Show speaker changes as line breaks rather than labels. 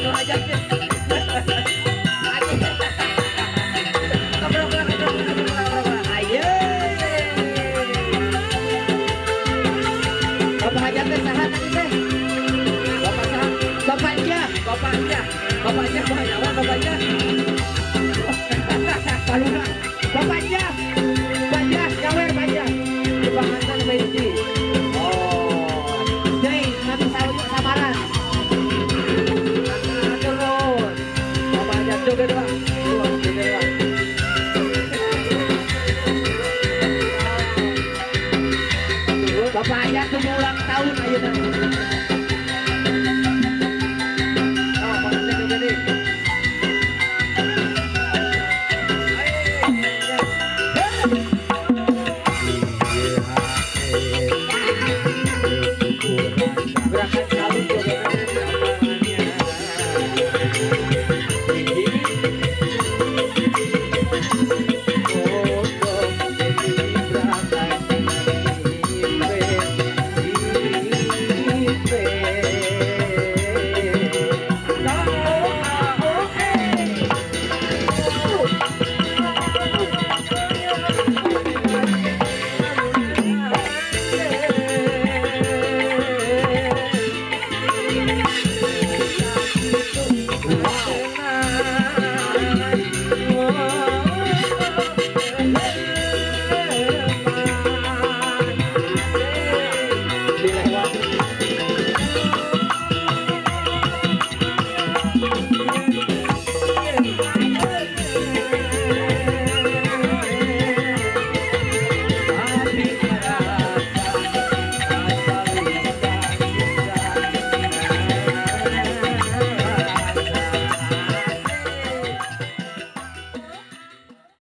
Nu hajat teh. Kabrok lah, kabrok lah, kabrok lah, kabrok lah. Ayo. Bapak hajat teh saha tadi teh? Bapak saha? Bapaknya, bapaknya, bapaknya banyak bapaknya. Palura. Bapaknya, bapaknya, nyawer bapaknya. Di pangantan hiji. Oh, jadi kami selalu samaran. Terus. Bapak hajat joget doang. Dua, joget doang. Bapak hajat tuh ulang tahun ayeuna.